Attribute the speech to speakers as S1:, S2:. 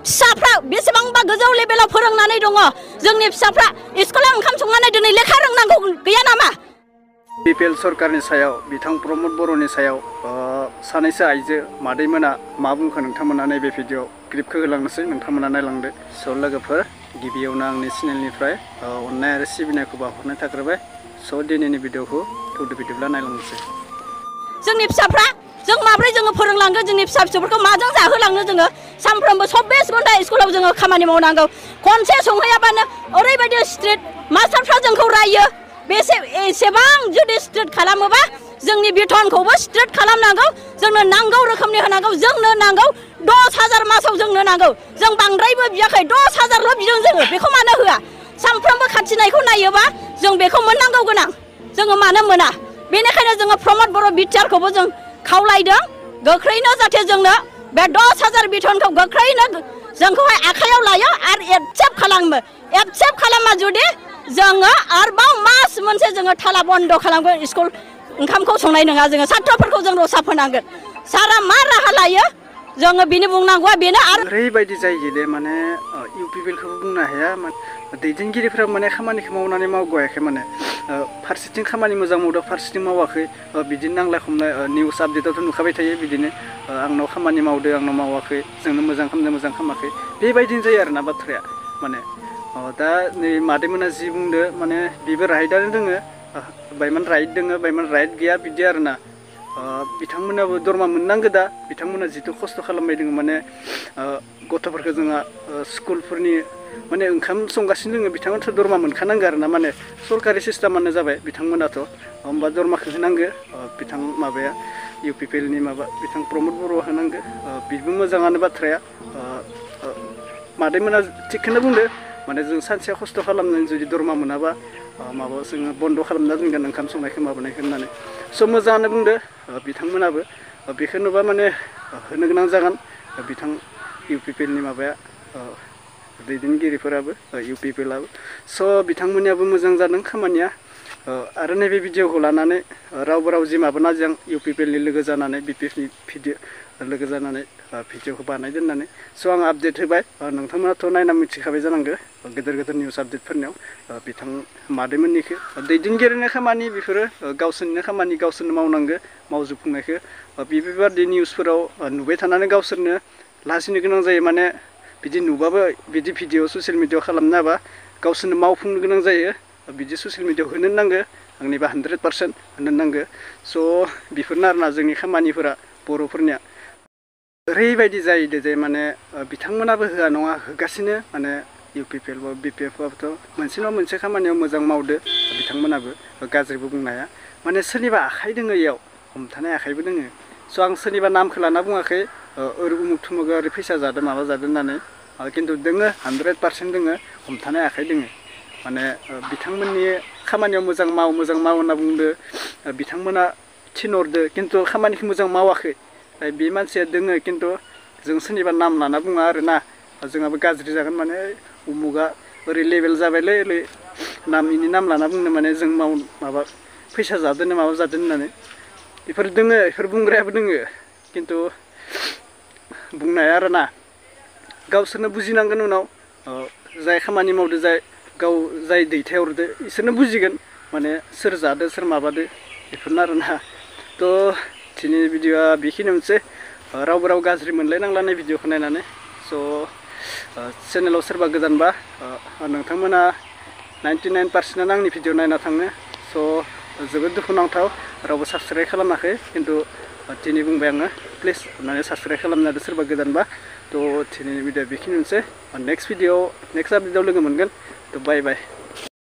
S1: फिसाफ्रा बेसेबांबा गोजौ लेभेलाव फोरोंनानै दङ जोंनि फिसाफ्रा स्कुलाव ओंखाम संनानै दिनै लेखा रोंनांगौ गैया नामा?
S2: बिपिएल सरकारनि सायाव बिथां प्रमद बर'नि सायाव सानैसो आइजो मादैमोना मा बुंखो नोंथांमोना नैबे भिडिअ क्लिपखौ होलांनोसै नोंथांमोना नायलांदो। स' लोगोफोर गिबियावनो आंनि चेनेलनिफ्राय अननाय आरो सिबिनायखौ बावहरनाय थाग्रोबाय। स' दिनैनि भिडिअखौ थौदो बिदिब्ला नायलांनोसै।
S1: जोंनि फिसाफ्रा जों माब्रै जोङो फोरोंलांगोन जोंनि फिसाफोरखौ माजों जाहोलांनो जोङो सानफ्रोमबो 24 घन्टा स्कुलाव जोङो खामानि मावनांगौ। खनसे संहैयाबानो ओरैबायदि स्ट्रिक्ट मास्टारफ्रा जोंखौ रायो। एसेबां जुदि स्ट्रिक्ट खालामोबा जोंनि बेथनखौबो स्ट्रिक्ट खालामनांगौ। जोंनो नांगौ रोखोमनि होनांगौ। जोंनो नांगौ 10,000 मासाव जोंनो नांगौ। जों बांद्रायबो बियाखै 10,000ल' बिदों जोङो बेखौ मानो होआ? सानफ्रोमबो खाथिनायखौ नायोबा जों बेखौ मोननांगौ गोनां जोङो मानो मोना? बेनिखायनो जोङो प्रमद बर' बिटिआरखौबो जों खावलायदों गोख्रैनो जाहाथे जोंनो बे 10,000 बेथनखौ गोख्रैनो जोंखौहाय आखायाव लायो आरो एक्सेप्ट खालामो। एक्सेप्ट खालामा जुदि जोङो आरोबाव मास मोनसे जोङो थाला बन्द खालामगोन। स्कुल ओंखामखौ संनाय नङा जोङो सात्रफोरखौ जों रसा फोनांगोन। सारा मा राहा लायो जोङो बिनि बुंनांगौआ बेनो। आरो
S2: ओरैबायदि जायो दे माने इउपिपिएलखौबो बुंनो हाया दैदेनगिरिफ्रा माने खामानिखौ मावनानै मावग'याखै माने फारसेथिं खामानि मोजां मावदों फारसेथिं मावाखै बिदिनो नांलाय खमलाय निउस आपडेटआवथ' नुखाबाय थायो बिदिनो आंनाव खामानि मावदो आंनाव मावाखै जोंनो मोजां खालामदों मोजां खालामाखै बेबायदिनो जायो आरोना बाथ्राया माने दा नै मादैमोना जि बुंदो माने बेबो राइटआनो दोङो बायमान राइट दोङो बायमान राइट गैया बिदि आरोना बिथांमोनाबो दरमा मोननांगौ दा बिथांमोना जिथु खस्थ' खालामबाय दङ माने गथ'फोरखौ जोंहा स्कुलफोरनि माने ओंखाम संगासिनो दोङो बिथांमोनथ' दरमा मोनखानांगौ आरोना माने सरकारि सिस्टेमानो जाबाय बिथांमोनाथ' होमबा दरमाखौ होनांगौ बिथां माबाया इउपिपिएलनि माबा बिथां प्रमद बर'आ होनांगौ बेबो मोजाङानो बाथ्राया मादैमोना थिगखौनो बुंदो माने जों सानसेया खस्थ' खालामनानै जुदि दरमा मोनाबा माबा जोङो बन्द' खालामना दोनगोन ओंखाम संनायखौ माबानायखौ होननानै स' मोजाङानो बुंदो बिथांमोनाबो बेखौ नुबा माने होनो गोनां जागोन बिथां इउपिपिएलनि माबाया दैदेनगिरिफोराबो इउपिपिएलआबो स' बिथांमोननियाबो मोजां जादों खामानिया आरो नैबे भिडिअखौ लानानै रावबो जि माबाना जों इउपिपिएलनि लोगो जानानै बिपिएफनि भिडिअ लोगो जानानै भिडिअखौ बानायदो होननानै स' आं आपडेट होबाय नोंथांमोनाथ' नायना मिथिखाबाय जानांगौ गेदेर गेदेर निउस आपडेटफोरनियाव बिथां मादैमोननिखौ दैदेनगिरिनि खामानि बेफोरो गावसोरनिनो खामानि गावसोरनो मावनांगौ मावजोबफुंनायखौ बेबायदि निउसफोराव नुबाय थानानै गावसोरनो लाजिनो गोनां जायो माने बिदि नुबाबो बिदि भिडिअ ससियेल मिडियाआव खालामनो हाबा गावसोरनो मावफुंनो गोनां जायो बिदि ससियेल मिडियाआव होनो नांगौ आंनिबा 100% होनो नांगौ स' बेफोरनो आरोना जोंनि खामानिफोरा बर'फोरनिया ओरैबायदि जायो जे माने बिथांमोनाबो होआ नङा होगासिनो माने इउपिपिएल बा बिपिएफआबोथ' मोनसे नङा मोनसे खामानियाव मोजां मावदो बिथांमोनाबो गाज्रिबो बुंनो हाया माने सोरनिबा आखाइ दोङो इयाव हमथानाय आखाइबो दोङो स' आं सोरनिबा नामखौ लाना बुङाखै ओरै उमुक थुमुक ओरै फैसा जादों माबा जादों होननानै खिन्थु दोङो 100% दोङो हमथानाय आखाइ दोङो माने बिथांमोननि खामानियाव मोजां माव होनना बुंदो बिथांमोना थिनहरदो खिन्थु खामानिखौ मोजां मावाखै बे मानसिया दोङो खिन्थु जों सोरनिबा नाम लाना बुङा आरोना जोंहाबो गाज्रि जागोन माने उमुगा ओरै लेभेल जाबायलै ओरै इनि नाम लाना बुंनो माने जों माबा फैसा जादों माबा जादों होननानै बेफोर दोङो बेफोर बुंग्रायाबो दोङो खिन्थु बुंनो हाया आरोना गावसोरनो बुजिनांगोन उनाव जाय खामानि मावदो जाय दैथायहरदो इसोरनो बुजिगोन माने सोर जादो सोर माबादो बेफोरनो आरोना थ' दिनैनि भिडिअआ बेखिनियावनोसै रावबो गाज्रि मोनलायनांला भिडिअखौ नायनानै स' चेनेलाव सोरबा गोदानबा नोंथांमोना 99%आनो आंनि भिडिअ नायना थाङो स' जोबोद दुखुनांथाव रावबो साबसक्राइब खालामाखै खिन्थु दिनै बुंबाय आङो प्लिज अननानै साबसक्राइब खालामना होदो सोरबा गोदानबा थ' दिनैनि भिडिअआ बेखिनियावनोसै नेक्स्ट आपडेटआव लोगो मोनगोन थ' बाय